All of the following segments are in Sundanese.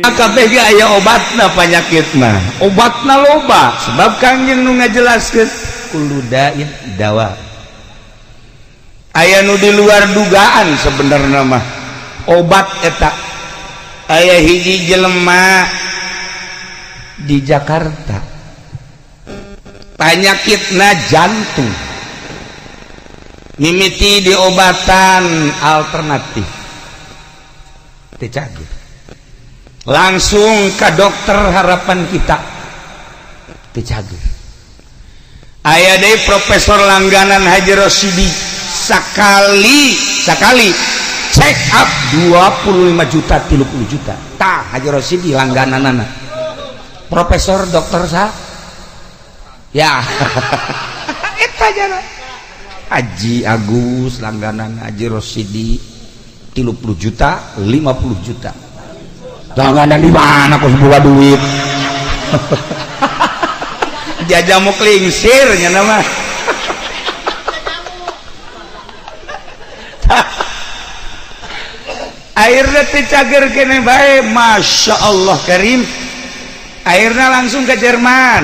Kabeh ge aya obatna panyakitna, obatna loba, sebab Kangjeng nu ngajelaskeun kullu da'in dawa. Aya nu di luar dugaan sebenarnya mah obat eta. Aya hiji jelema di Jakarta, panyakitna jantung, mimiti diobatan alternatif teu cager, langsung ke Dokter Harapan Kita teu cager. Aya deui profesor langganan Haji Rosidi, sekali sekali check up 25 juta, 30 juta. Tah, Haji Rosidi langganan anak profesor dokter sa ya eta jana. Haji Agus langganan Haji Rosidi 30 juta, 50 juta. Langganan di mana kok sebuah duit jajamu klingsir nya nama. Akhirnya teu cager kene bae. Masya Allah Karim, akhirnya langsung ke Jerman.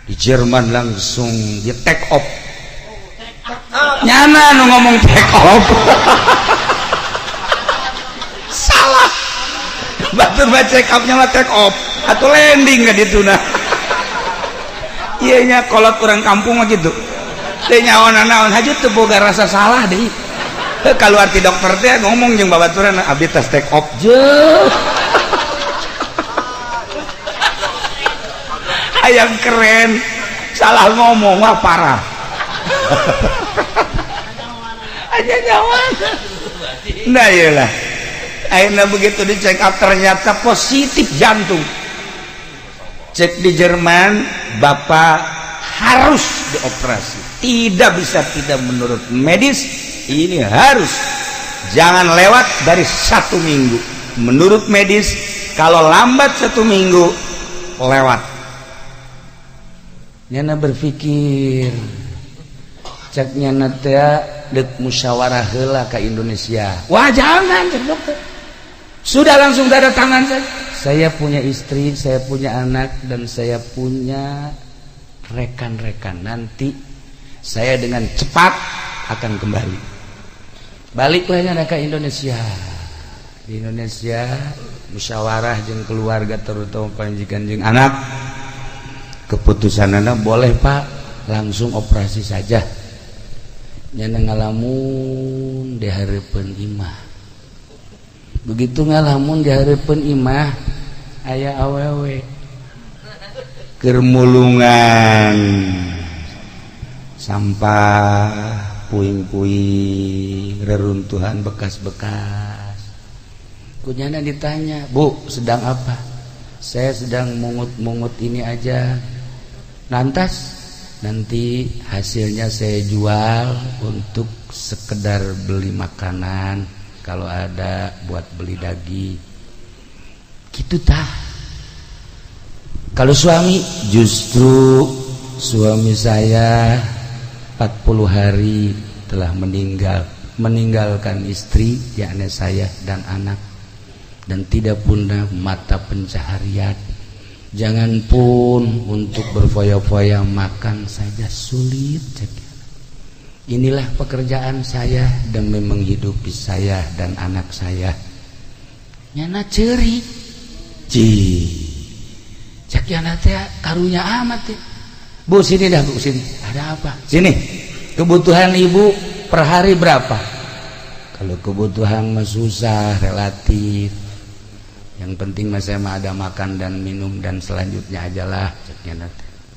Di Jerman langsung di take off. Nyana nu ngomong take off salah, batur baca check up-nya mah take off atau landing nggak dituna. Iya nya, kolot orang kampung mah gitu teh, nyawa naon haju teu boga rasa salah deh. Kalau arti dokter teh ngomong jeung babaturan, "Abdi tes take off je." Hayang keren, salah ngomong, wah parah aja nyawa. Nah, iyalah, akhirnya begitu dicek up ternyata positif jantung. Cek di Jerman, "Bapak harus dioperasi, tidak bisa tidak. Menurut medis ini harus, jangan lewat dari satu minggu. Menurut medis kalau lambat satu minggu lewat." Nyana berpikir, cek nyana teh dek musyawarah heula ke Indonesia. "Wah, jangan," cek dokter. "Sudah, langsung tanda tangan saja. Saya punya istri, saya punya anak, dan saya punya rekan-rekan. Nanti saya dengan cepat akan kembali." Baliklah nyana ke Indonesia. Di Indonesia musyawarah jeung keluarga, terutama pamajikan jeung anak. Keputusan, "Anak boleh, Pak, langsung operasi saja." Nyana ngalamun di hareupeun imah. Begitu ngalamun di hareupeun imah, aya awewe keur mulungan sampah, puing-puing, reruntuhan, bekas-bekas. Ku nyana ditanya, "Bu, sedang apa?" "Saya sedang mungut-mungut ini aja. Lantas nanti hasilnya saya jual untuk sekedar beli makanan, kalau ada buat beli daging gitu." Tah, kalau suami, "Justru suami saya 40 hari telah meninggal, meninggalkan istri yakni saya dan anak, dan tidak punya mata pencaharian. Jangan pun untuk berfoya-foya, makan saja sulit. Inilah pekerjaan saya demi menghidupi saya dan anak saya." Nyana ceri ci, cek nyana teh karunya amat teh. "Bu, sini dah, Bu, sini. Ada apa? Sini. Kebutuhan Ibu per hari berapa?" "Kalau kebutuhan mah susah, relatif. Yang penting mah saya mah ada makan dan minum dan selanjutnya aja lah," cek nyana.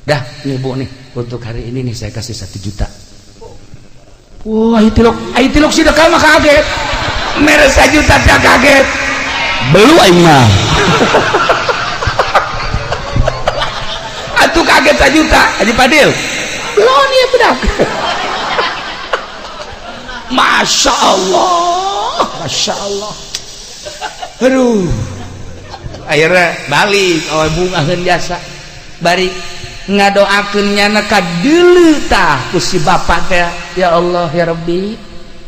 "Dah nih, Bu, nih untuk hari ini nih saya kasih 1 juta." Wah, tilok, ayo tilok sih mah kaget. Mere 1 juta teh kaget. Belu aing mah. Atuh kaget 1 juta, Haji Padil. Belum ya bedak. Masya Allah, Masya Allah. Aduh. Akhirnya balik, oh bungaheun jasa. Bari ngadoakeun nyana kadeuleu tah ku si bapak teh, "Ya Allah ya Rabbi,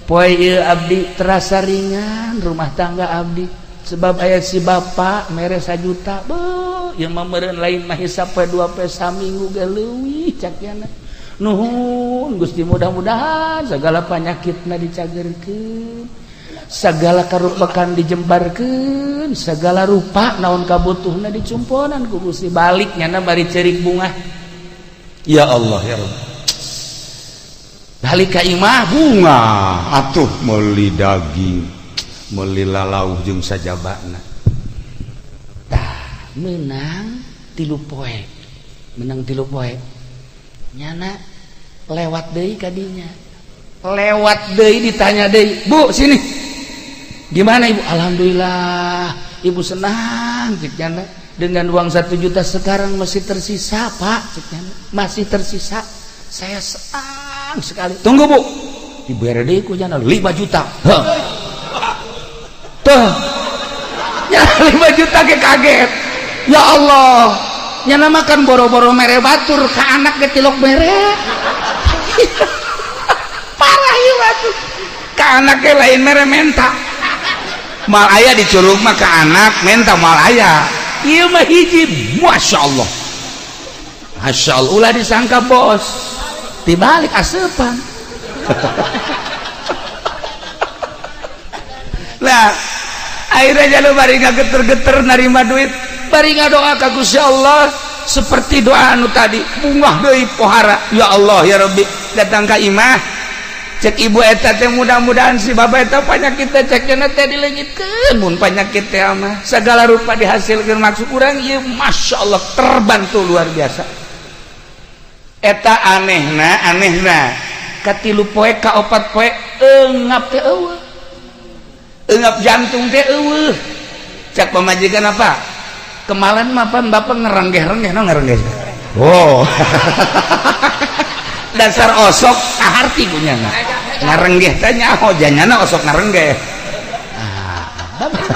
poe ieu abdi terasa ringan rumah tangga abdi." Sebab aya si bapak mere 1 juta. Beuh, ieu mah meureun lain mah hisap poe, dua poe, saminggu ge leuwih. Cak nyana, nuhun Gusti, mudah-mudahan segala panyakitna dicagerkeun, segala karupekan dijembarkeun, segala rupa naon kabutuhna dicumponan ku Gusti. Balik nyana bari cerik bungah. Ya Allah, ya Rabb. Balik ka imah. Bungah atuh, meuli daging, meuli lalauh jeung sajabana. Tah, menang 3 poe, menang 3 poe nyana lewat deui kadinya, lewat deui, ditanya deui, "Bu, sini, gimana Ibu?" "Alhamdulillah, Ibu senang," cek nyana, "dengan uang 1 juta sekarang masih tersisa, Pak," cek nyana, "masih tersisa, saya senang sekali." "Tunggu, Bu." Dibere deui ku nyana 5 juta. Heh. Tuh ya, 5 juta ke kaget. Ya Allah, nyana makan boro-boro mere batur, ke anak ke tilok mere. Parah ieu batu Ke anak ke lain mere, menta. Mal aya di curug mah, ke anak menta mal aya. Ieu mah hiji, Masya Allah, Masya Allah. Ulah disangka bos, dibalik asupan. Nah, akhirnya jalu bari geter-geter nerima duit, bari ngadoa ka Gusti Allah seperti doa anu tadi, bungah deui pohara. Ya Allah, ya Rabbi. Datang ka imah, cek ibu eta teh, mudah-mudahan si bapak eta penyakit teh, cek cenah teh, dileungitkeun. Mun penyakit teh mah segala rupa dihasilkeun. Maksud urang ieu, Masya Allah, terbantu luar biasa. Eta anehna, anehna katilu poe, ka opat poe, engap teh eueuh, engap jantung teh eueuh. Cek pamajikan, apa? Kemarin mah pan bapak ngerenggeh-renggeh. No, ngerenggeh. Oh, dasar osok kaharti ku nyana. Ngarenggeh teh nyaho janyana osok ngarenggeh. Ah, bapak.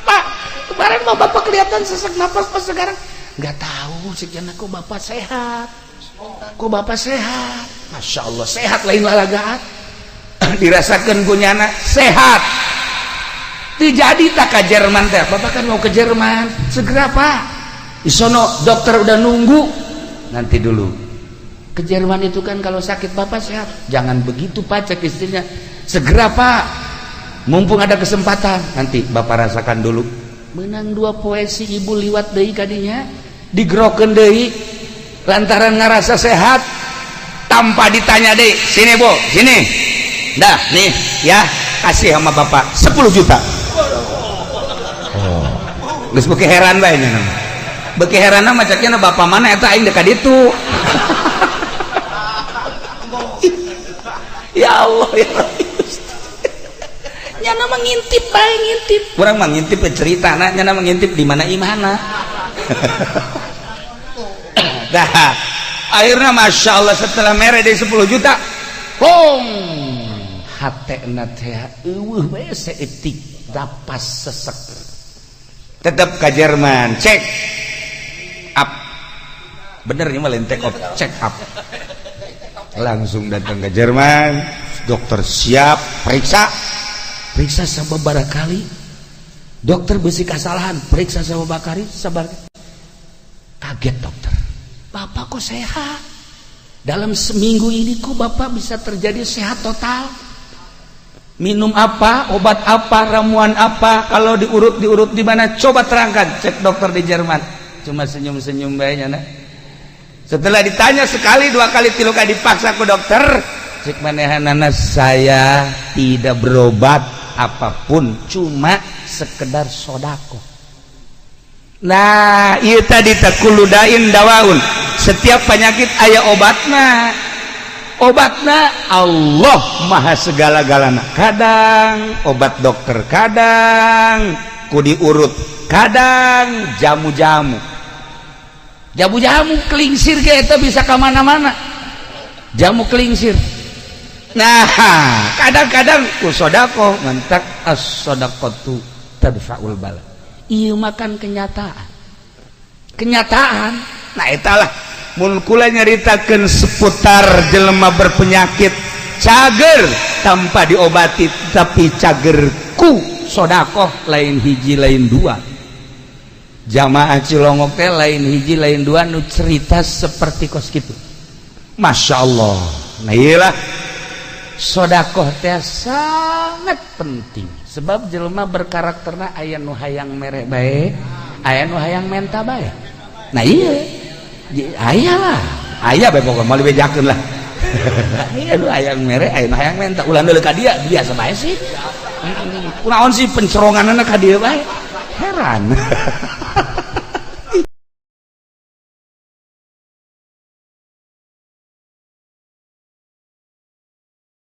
Pak, kemarin mah bapak kelihatan sesak napas, pas sekarang nggak tahu sih kok bapak sehat, kok bapak sehat. Masya Allah, sehat, lain lalagaan. Dirasakan ku nyana sehat. Terjadi tak ke Jerman teh? Bapak kan mau ke Jerman segera, Pak. Di sono dokter udah nunggu. Nanti dulu. Ke Jerman itu kan kalau sakit. Bapak sehat. "Jangan begitu, Pak," cek istrinya, "segera, Pak, mumpung ada kesempatan." Nanti bapak rasakan dulu. Menang 2 poe si ibu liwat deui kadinya, digerokeun deui lantaran ngerasa sehat. Tanpa ditanya deh, "Sini, Bu, sini dah, nih ya, kasih sama bapak 10 juta." Oh, geus beuki heran bae nya, beuki heran mah ceknya, "Bapak mana eta? Aing dekat itu." Ya Allah, ya Rabbi. Nyana mengintip bae, ngintip. Kurang mengintip cerita nah, nyana mengintip di mana imana. Dah, akhirnya Masya Allah, setelah mere di 10 juta, Pong, hatena teh eueuh bae saeutik, dapas sesek. Tetap ke Jerman, check up. Bener ini mah, take off, check up. Langsung datang ke Jerman, dokter siap periksa. Periksa sababaraha kali dokter, bisi kesalahan. Periksa sababaraha kali, sabar, kaget dokter, "Bapak kok sehat? Dalam seminggu ini kok bapak bisa terjadi sehat total? Minum apa, obat apa, ramuan apa? Kalau diurut, diurut di mana? Coba terangkan." Cek dokter di Jerman cuma senyum-senyum bae nah. Setelah ditanya sekali, dua kali, tilu kali, dipaksa ke dokter, cek manehanana, "Saya tidak berobat apapun, cuma sekedar sodako." Nah, iya tadi teh, kullu dain dawaun, setiap penyakit aya obatna. Obatna Allah maha segala-galana. Kadang obat dokter, kadang ku diurut, kadang jamu-jamu. Jamu-jamu kelingsir ke eta bisa ke mana-mana, jamu kelingsir. Nah, kadang-kadang ku sodako. Mantak as-sodaqatu tadfa'ul bala. Iya, makan kenyataan, kenyataan. Nah, italah mun kula nyaritakeun seputar jelema berpenyakit cager tanpa diobati, tapi cager ku Sodakoh lain hiji lain dua, jamaah Cilongok teh lain hiji lain dua nu cerita seperti kos gitu. Masya Allah. Nah, iyalah, sodakoh teh sangat penting, sebab jelema berkarakterna aya nu hayang mere bae, aya nu hayang menta bae. Nah iya, aya lah, aya bae, pokoknya mau dibejakeun lah. Aya nu hayang mere, aya nu hayang menta. Ulah deuleu ka dia, biasa bae sih. Kunaon sih penceronganna ka dia bae, heran.